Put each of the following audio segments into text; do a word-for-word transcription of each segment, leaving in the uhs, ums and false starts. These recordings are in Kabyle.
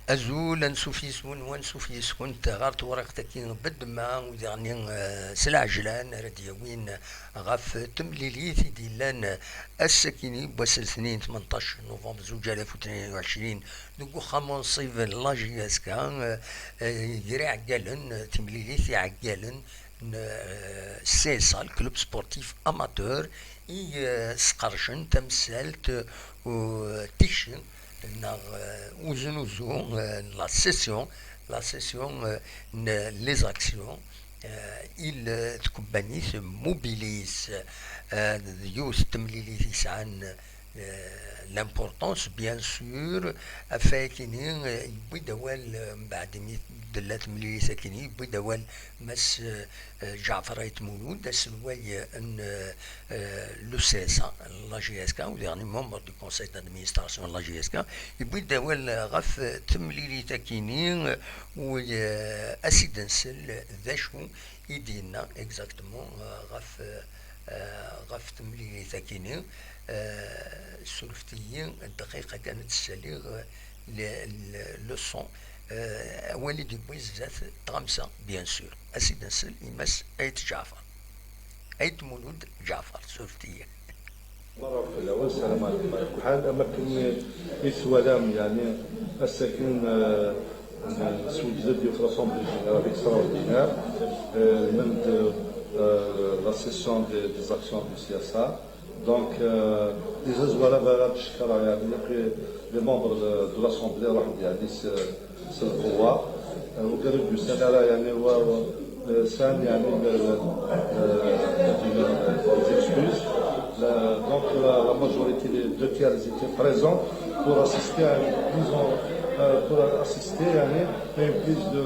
Azul, ansuf yes-wen, wansuf yes-kent ɣer tewriqt-agi n ddemma, u diɣen, eh, s lɛejlan ara d-yawin ɣef temlilit i d-yellan ass-akini n wass n letnin tmenṭac novembre zuǧ alaf u tnin u ɛecrin deg uxxam unṣib n la J S K, eh, eh, gar iɛeggalen, eh, timlilit iɛeggalen n, eh, C S A, le club sportif amateur, i, eh, sqercen tamsalt, eh, tikci neɣ, eh, uznuzu, eh, n la session, la session, eh, n les actions, eh, il tkebbanit Mobilis, eh, d yiwet n temlilit yesɛan, eh, l'importance, bien sûr, ɣef wayakini, eh, yewwi-d awal, eh, mbeɛd imi d-tella temlilit akini, yewwi-d awal Mass, eh, eh, Ǧaɛfar Ayt Mulud, aselway, eh, n, eh, eh, le C S A, la J S K, u diɣen membre du conseil d'administration n la J S K, yewwi-d awal ɣef temlilit akini, eh, u, eh, a s-id-nsel d acu i d-yenna exactement, eh, ɣef, eh, ɣef temlilit akini, eh, surfet-iyi dqiqa kan ad d-ssaliɣ, eh, le, le, le son, eh, awal i d-yewwi zdat tɣamsa, bien sûr. A s-id-nsel i Mass Ayt Ǧaɛfar. Ayt Mulud Ǧaɛfar, surfet-iyi. مرة في الأول، السلام عليكم على كل حال. أما كني يتوالام يعني الساكن، آه، سويت زاد في l'Assemblée Générale Extraordinaire، آه، من د-، آه، la session des, des actions du C S A. Donc, euh, déjà زوالة بلا بشكرة يعني les membres de, de l'Assemblée راحوا يعني س-، سلقوها. آه، وقالوا بيو سنة يعني هو، هو، آه، سان يعني ال-، ال-، آه، les excuses. La, donc la, la majorité des deux tiers, ils étaient présents pour assister à une prise en, euh, pour assister يعني à une prise de,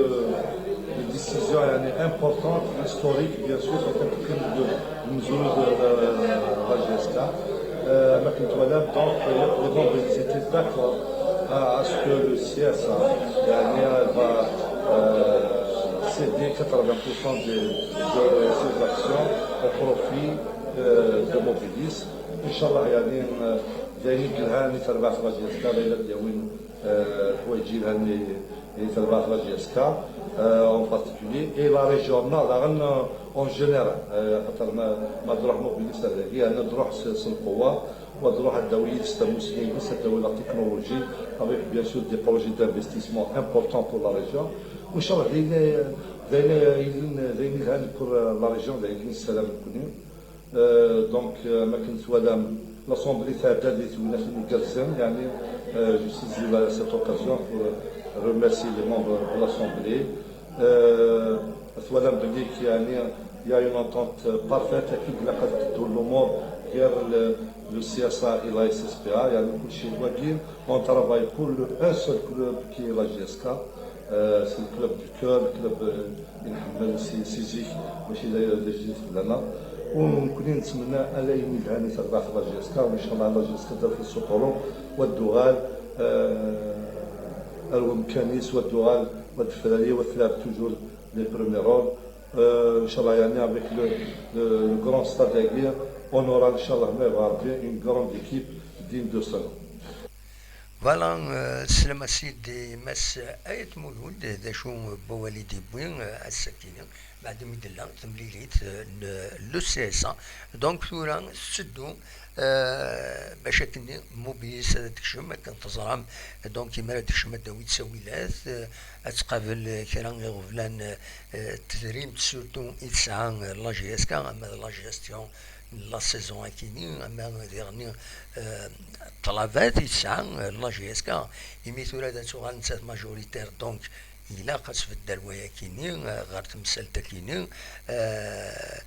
de décision يعني importante, historique, bien sûr, c'est une prise de, une mesure de, de, de la J S K. Euh, ما كنت ولا، donc, euh, les membres, ils étaient d'accord à, à ce que le C S A يعني, va, euh, céder quatre-vingts pour cent des, de ses actions au profit, euh, de Mobilis. إن شاء الله يعني, euh, دايرين كل هاني تربح في la J S K، دايرين ديوين، آه، حوايجي هاني، هاني تربح في la J S K، آه، en particulier، et la région، لا، لا، غن-، en général، آه، خاطر ما، ما تروح Mobilis هذاك، يعني تروح س-، سلقوة، وتروح الدولة تستمو سنين، تستمو la technologie، avec bien sûr des projets d'investissement importants pour la région. وإن شاء الله دايرين، دايرين، دايرين هاني pour la région، دايرين السلام الكوني. Euh, donc, euh, ما كنت ولا l'Assemblée تاع دادي تونا في ميكالسن، يعني, euh, je saisis la, cette occasion pour remercier les membres de l'Assemblée. Euh, تولا بلي يعني, il y a une entente parfaite, أكيد لقد تدور l'amende غير le, le C S A et la S S P A، يعني كل شيء واقفين، on travaille pour le, un seul club qui est la J S K. آه، c'est le club du cœur، le club، آه، اللي نحمل سي، سي زيك، ماشي لا، لا جديد لنا. ونكون نتمنى على يوم الهاني تاع la J S K، وإن شاء الله la J S K تدخل السطور والدغال، آه، الوم كانيس والدغال والدفراري والثلاب toujours les premiers rôles. آه، إن شاء الله يعني avec le, le, le grand stade هاكي، on aura إن شاء الله ما يبغى ربي une grande équipe digne de ce nom. Voilà, euh, slam a sidi Mass Ayt Mulud, d acu n wawal i d-yewwi, euh, ass-agi, mbeɛd mi d-tella temlilit, euh, n le C S A. Donc, tura tetteddu, euh, bac akken Mobilis ad d-tekcem, akken teẓram. Donc, imi ara d-tekcem ad d-tawi ttawilat, euh, ad tqabel, euh, kra n iɣeblan, euh, tedrimt surtout i tesɛa, euh, la J S K, ama d la gestion la saison akini, ama diɣen, euh, ṭṭlabat i tesɛa, euh, la J S K, imi tura ad tuɣal nettat majoritaire, donc ilaq ad tbeddel wayakini, euh, ɣer temsalt akini, euh,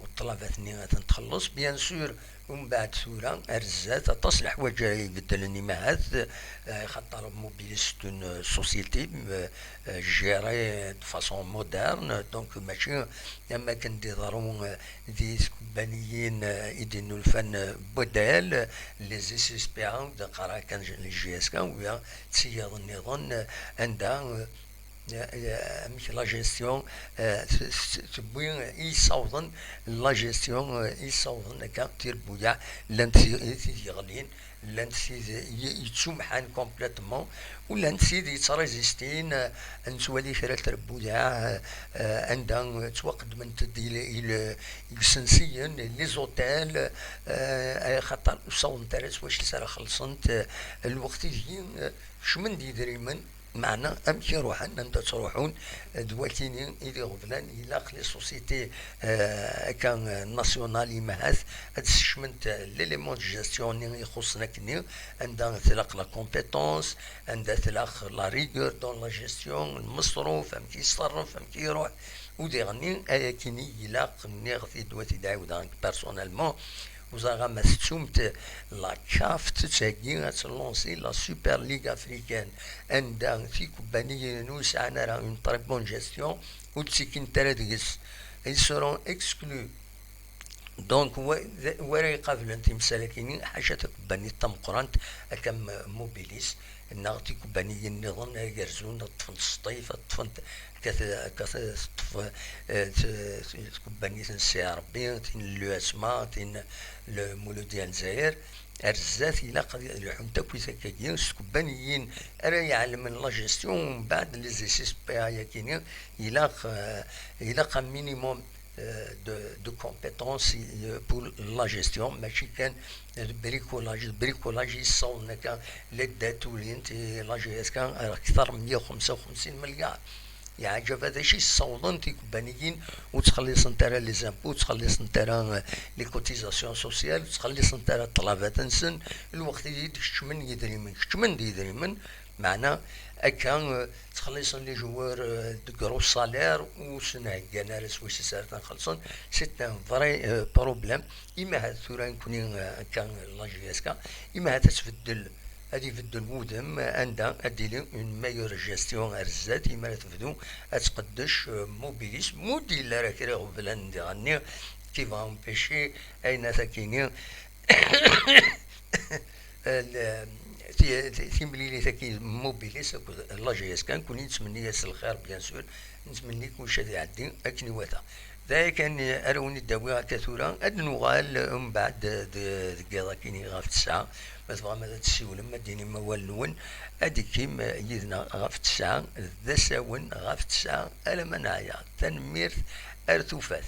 ṭṭlabat-nni ad ten-txelleṣ, bien sûr, umbeɛd tura ar zdat aṭas n leḥwayeǧ ara ibeddlen imahat, euh, xaṭer Mobilis c'est une société, euh, euh, gérée de façon moderne, donc mačči am akken d-iḍerru, euh, di tkebbaniyin, eh, i d-innulfan, eh, n waddal, eh, les S S P A, d qqareɣ kan J S K, u ya d tiyaḍ nniḍen, eh, anda, eh, amek la gestion tewwi i yessawḍen, la gestion i yessawḍen akka tirbuyaɛ, llant tid yeɣlin, llant tid yettumḥan complètement, u llant tid yettrézistin. Nettwali kra n trebbuyaɛ anda ttwaqeddment-d deg isensiyen, les hôtels, xaṭer ur ssawḍent ara s wacu ara xellṣent. Lweqt ideg kecmen-d yidrimen, meɛna amek i ruḥen, anda ttruḥun, d wakini i d iɣeblan. Ilaq les sociétés akka nationales imahat ad skecment l'élément de gestion-nni ixuṣṣen akkenni, anda tlaq la compétence, anda tlaq la rigueur dans la gestion, lmeṣruf, amek i iṣerref, amek i iruḥ. U diɣenni ayakini ilaq, nniɣ-t-id wa t-id-ɛiwdeɣ nekk personnellement, ur ẓriɣ ama tettumt, la CAF tettheggi ad tlansi la Super Ligue africaine, anda tikubbaniyin ur yesɛan ara une très bonne gestion, ur ttikkint ara deg-s, ils seront exclus. Donc, wa ara iqablen timsal-agi-nni, ḥaca takubbanit tameqqrant, akka am Mobilis, neɣ tikubbaniyin nniḍen, ad gerzun, ad ṭṭfent Sṭif, ad ṭṭfent, akka t-, akka t-, teṭṭef, eh, t-, t-, tkubbanit n Si Ṛebbi, tin n l'U S M A, tin n Lmuludya n Lezzayer. Ar zdat, ilaq ad lḥunt akk i takagi s tkubbaniyin ara iɛelmen la gestion, mbeɛd les essais S P A-yagi-nni, ilaq, eh, ilaq un minimum de, de compétences pour la gestion, mačči kan de bricolage, de bricolage yessawḍen akka la dettes-nni n la G S K ar akteṛ n meyya u xemsa u xemsin milliards. Yeɛǧeb d acu yessawḍen tikubbaniyin ur ttxelliṣent ara les impôts, ur ttxelliṣent ara les cotisations sociales, ur ttxelliṣent ara ṭṭlabat-nsen, lweqt i d-keččmen yidrimen, keččmen-d yidrimen, meɛna akka, eh, ttxelliṣen les joueurs, eh, de gros salaires, ur sen-heggan ara s wacu ara ten-xellṣen. C'est un vrai, eh, problème. Imahat tura nekni, eh, akka, la G S K, imahat ad tbeddel, ad ibeddel wudem, eh, anda ad d-tili une meilleure gestion ar zdat, imi ara tebdu ad tqeddec, eh, Mobilis, mu d-yella ara kra iɣeblan diɣenni, qui va empêcher ayen ad t-akini, l-, ti-, ti-, timlilit-agi n Mobilis akked la G S K, nekkni nettmenni-as lxir, bien sûr, nettmenni kullec ad iɛeddi akken iwata. D aya kan ara wen-id-awiɣ akka tura, ad nuɣal umbeɛd d-, deg yiḍ akkin ɣef ttesɛa. Ma tebɣam ad d-tessiwlem, ad d-tinim awal-nwen, ad d-tekkim yid-neɣ ɣef ttesɛa, d asawen ɣef ttesɛa, alamma neɛya. Tanemmirt, ar tufat.